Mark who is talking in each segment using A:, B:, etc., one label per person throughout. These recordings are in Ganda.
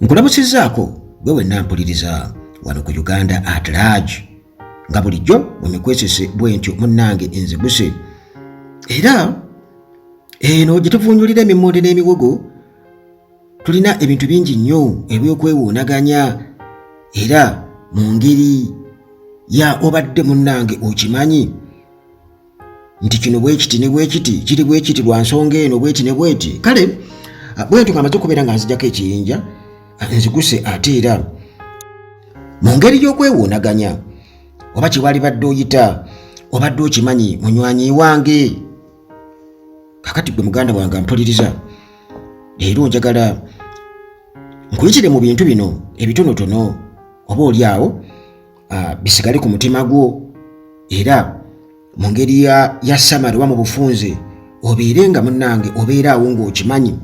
A: Nkulamusizzaako gwe wenna mpuliriza wano ku Uganda at large. Nga bulijjo bwe mikwesese bwentyo munnange enziguse, era eno gye tuvuunyulira emimmonde n'emiwogo. Tulina ebintu bingi nnyo ebyokwewuunaganya, era mu ngeri ya obadde munnange okimanyi nti kino bwekiti ne bwekiti kiri bwekiti lwa nsonga eno bweti ne bweti. Kale bwentyo nga maze okubeera nga nzijako ekiyinja, nziguse ate era mu ngeri y'okwewuunaganya oba kyewali badde oyita obadde okimanyi, munywanyi wange. Kakati gwe muganda wange ampuliriza leero, njagala nkuyitire mu bintu bino ebitonotono, oba oli awo bisigale ku mutima gwo, era mu ngeri ya summary oba mu bufunze obeere nga munnange obeera awo ng'okimanyi.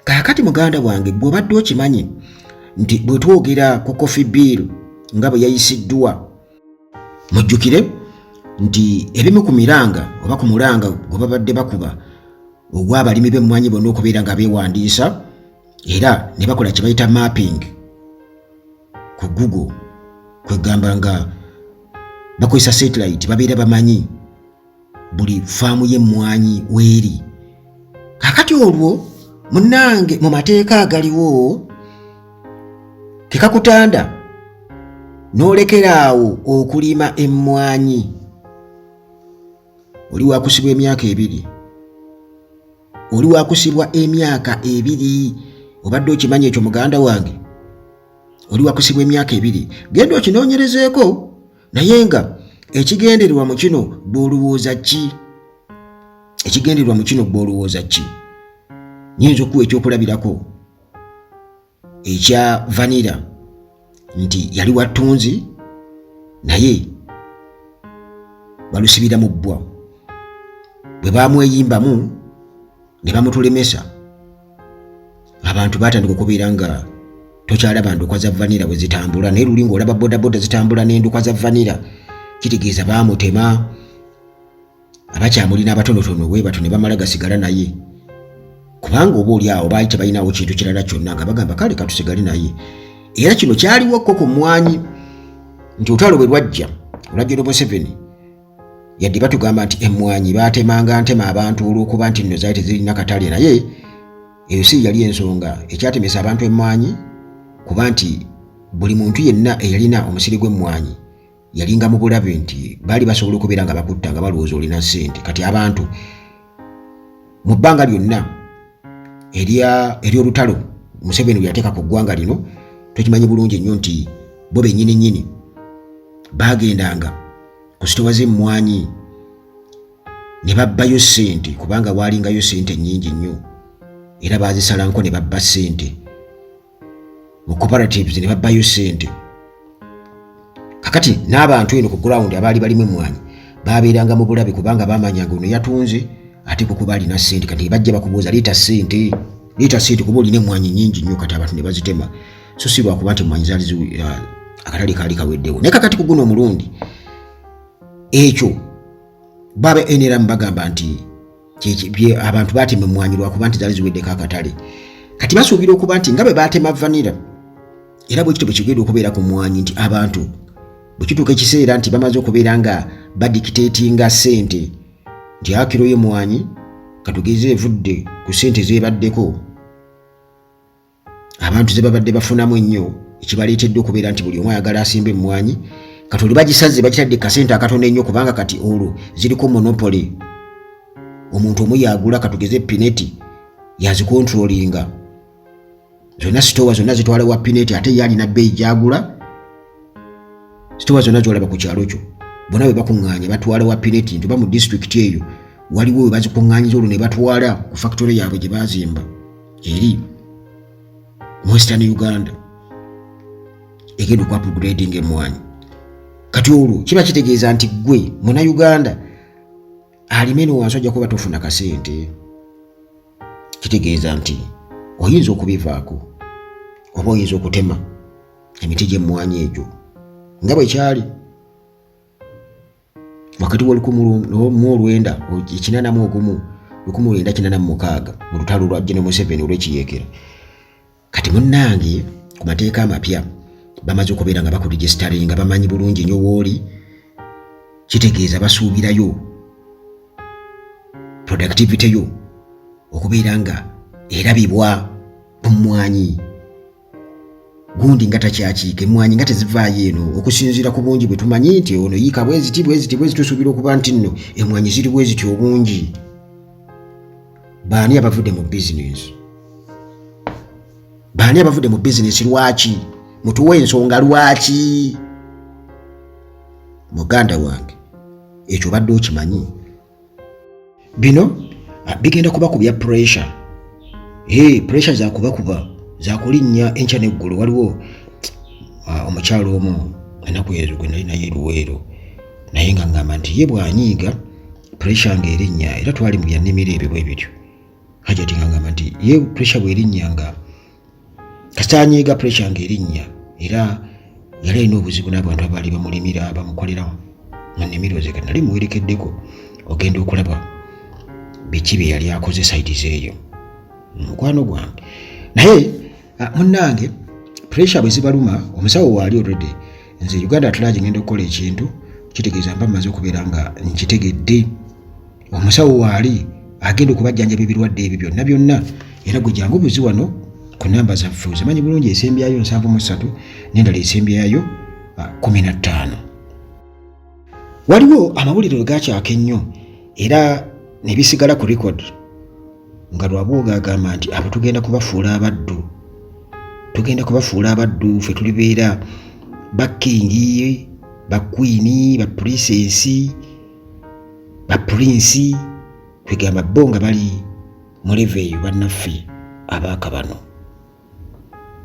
A: Kaakati muganda wange, gwe obadde okimanyi nti bwe twogera ku coffee bill nga bwe yayisiddwa, mujjukire nti ebimu ku miranga oba ku mulanga gwe babadde bakuba ogw'abalimi b'emmwanyi bonna okubeera nga beewandiisa era ne bakola kye bayita mapping ku Google, kwegamba nga bakozesa satellite, babeera bamanyi buli faamu y'emmwanyi weeri. Kakati olwo munnange, mu mateeka agaliwo kekakutanda n'olekera awo okulima emmwanyi, oli wakusibwa emyaka 2. Oli wakusibwa emyaka 2. Obadde okimanyi ekyo, muganda wange? Oli wakusibwa emyaka 2. Genda okinoonyerezeeko. Naye nga ekigendererwa mu kino gw'olowooza ki? Ekigendererwa mu kino gw'olowooza ki? Nyinza okuwa ekyokulabirako ekya vanilla nti yali wa ttunzi, naye balusibira mu bbwa. Bwe bamweyimbamu ne bamutulemesa, abantu batandika okubeera nga tokyalaba ndukwa za vanilla bwe zitambula, naye luli ng'olaba bodaboda zitambula n'endukwa za vanilla. Kitegeeza baamutema, abakyamulina abatonotono bwe batyo ne bamala gasigala naye, kubanga oba oli awo baali tebalinawo kintu kirala kyonna, nga bagamba kale katusigale naye. Era kino kyaliwoko ku mmwanyi nti olutalo bwe lwajja olwa General Museveni, yadde batugamba nti emmwanyi baatemanga ntema abantu olw'okuba nti nno zaali tezirina katale, naye eyo si yali ensonga ekyatemesa abantu emmwanyi, kuba nti buli muntu yenna eyalina omusiri gw'emmwanyi yalinga mu bulabe, nti baali basobola okubeera nga bakutta nga balowooza olina ssente. Kati abantu mu bbanga lyonna ery'olutalo Museveni bwe yateeka ku ggwanga lino, tokimanyi bulungi nnyo nti bo bennyini nnyini baagendanga ku sitowa z'emmwanyi ne babbayo ssente, kubanga waalingayo ssente nnyingi nnyo, era baazisalanko ne babba ssente mu cooperatives ne babbayo ssente. Kakati n'abantu eno ku ground abaali balimu emmwanyi babeeranga mu bulabe, kubanga bamanyanga ono yatunze ate kukuba alina ssente. Kati bajja bakubuuza, "Leeta ssente, leeta ssente," kuba olina emmwanyi nnyingi nnyo. Kati abantu ne bazitema, so si lwakuba nti emmwanyi zaali akatale kaali kaweddewo. Naye kakati ku guno omulundi ekyo baba NRM bagamba nti abantu batema emmwanyi lwakuba nti zaali ziweddeko akatale. Kati basuubira okuba nti nga bwe batema vanilla, era bwe kityo bwe kigenda okubeera ku mmwanyi, nti abantu bwe kituuka ekiseera nti bamaze okubeera nga badictatinga ssente, nti akiro y'emmwanyi katugeze evudde ku ssente zeebaddeko abantu ze babadde bafunamu ennyo, ekibaleetedde okubeera nti buli omu ayagala asimba emmwanyi. Kati oli bagisaze bagitadde kasente akatono ennyo, kubanga kati olwo ziriko monopoly, omuntu omu yagula. Katugeze Pinetti yazicontrollinga zonna, sitowa zonna zitwala wa Pinetti, ate ye alina bbeeyi gyagula. Sitowa zonna zolaba ku kyalo kyo bonna bwe bakuŋŋaanya batwala wa Pinetti, nti oba mu disitulikiti eyo waliwo we bazikuŋŋaanyiza, olwo ne batwala ku factory yaabwe gye bazimba eri mu Western Uganda egenda oku upgrading emmwanyi. Kati olwo kiba kitegeeza nti ggwe Munnayuganda alima eno wansi ojja kuba tofuna kasente. Kitegeeza nti oyinza okubivaako oba oyinza okutema emiti gy'emmwanyi egyo, nga bwe kyali wakati wa 1981, 1986, mu lutalo lwa General Museveni olw'ekiyeekera. Kati munnange, ku mateeka amapya bamaze okubeera nga bakuregisitaringa, bamanyi bulungi nnyo wooli. Kitegeeza basuubirayo productivity yo okubeera nga erabibwa ku mmwanyi gundi nga takyakiika, emmwanyi nga tezivaayo eno okusinziira ku bungi bwe tumanyi nti ono yiika bweziti bweziti bwezi, tusuubira okuba nti nno emmwanyi ziri bweziti obungi. Baani abavudde mu bizinensi? Baani abavudde mu bizinensi? Lwaki? Mutuwe ensonga lwaki. Muganda wange, ekyo obadde okimanyi? Bino bigenda kuba ku bya pressure. Hey, pressure zakubakuba, zakulinnya enkya n'eggulo. Waliwo omukyalo omu enaku ezo gwe nali naye Luweero, naye nga ngamba nti ye bw'anyiiga pressure ng'erinnya, era twali mu byannimiro ebyo bwe bityo. Hajati nga ngamba nti ye pressure bw'erinnya, nga kasita anyiiga pressure ng'erinnya, era yali alina obuzibu n'abantu abaali bamulimira, bamukolera mu nnimiro ze. Kati nali muwerekeddeko, ogenda okulaba biki bye yali akoze side zeeyo, mukwano gwange. Naye munnange, pressure bwe zibaluma, omusawo waali already. Nze Uganda at Large ngenda okukola ekintu, kitegeeza mba mmaze okubeera nga nkitegedde. Omusawo waali agenda okubajjanjaba ebirwadde ebyo byonna byonna, era gwe jangu buzi wano ku namba zaffe, ozimanyi bulungi, esembyayo 73 n'endala esembyayo 15. Waliwo amawulire we gakyaka ennyo era ne bisigala ku record, nga Lwabwoga agamba nti abo tugenda kubafuula abaddu, tugenda kubafuula abaddu, ffe tulibeera baking, baqueen, baprincess, baprince. Kwegamba bo nga bali mu level eyo, bannaffe abaakabano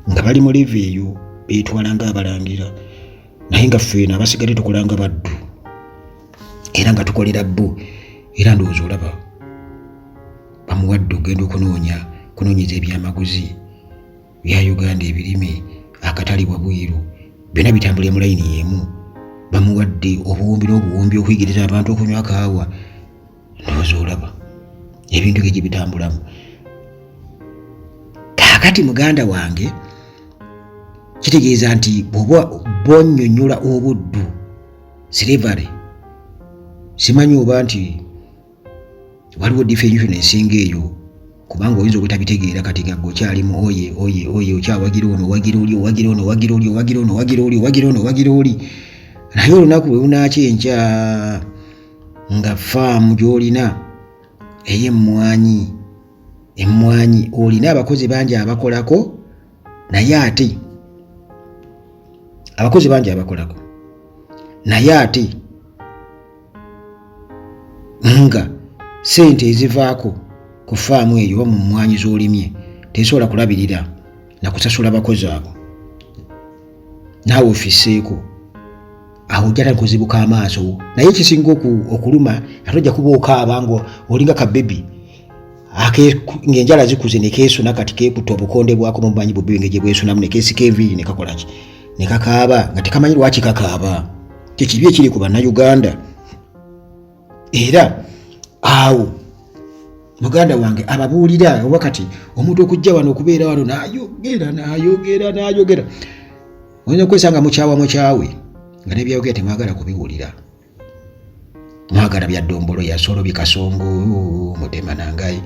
A: nga bali mu level eyo, beetwala nga abalangira, naye nga ffe eno abasigadde tukola nga baddu era nga tukolera bo. Era ndowooza olaba bamuwadde okugenda okunoonya kunoonyeza ebyamaguzi bya Uganda, ebirime, akatale wabweru, byonna bitambulira mu layini y'emu. Bamuwadde obuwumbi n'obuwumbi okuyigiriza abantu okunywa kaawa. Ndowooza olaba ebintu ge gye bitambulamu. Kaakati muganda wange, kitegeeza nti bw'oba bonnyonnyola obuddu, slavery, simanyi oba nti waliwo definition esinga eyo, kubanga oyinza obutabitegeera kati nga gwe okyalimu oye oye oye, okyawagira ono, owagira oli, owagira ono, owagira oli, owagira ono, owagira oli, owagira ono, owagira oli. Naye olunaku lwe lunaakya enkya nga faamu gy'olina ey'emmwanyi, emmwanyi olina abakozi bangi abakolako, naye ate abakozi bangi abakolako, naye ate nga sente ezivaako ku faamu eyo oba mu mmwanyi z'olimye tezisobola kulabirira na kusasula bakozi abo, naawe ofiseeko awo, ojja kuzibuka amaaso. Naye ekisinga okuluma, ate ojja kuba okaaba nga olinga kabebi ng'enjala zikuze nekeesuna. Kati keekutta obukonde bwako, mumanyi bubi engeri gye bwesunamu, nekeesika enviiri, nekakolaki, nekakaaba nga tekamanyi lwaki kakaaba. Kyekibi ekiri ku Bannayuganda. Era awo muganda wange ababuulira oba kati omuntu okujja wano, okubeera wano n'ayogera n'ayogera n'ayogera, oyinza okwesanga mukyawa mukyawe nga nebyayogera temwagala kubiwulira, mwagala bya ddombolo, yasolo, bikasongo, mutema nangayi.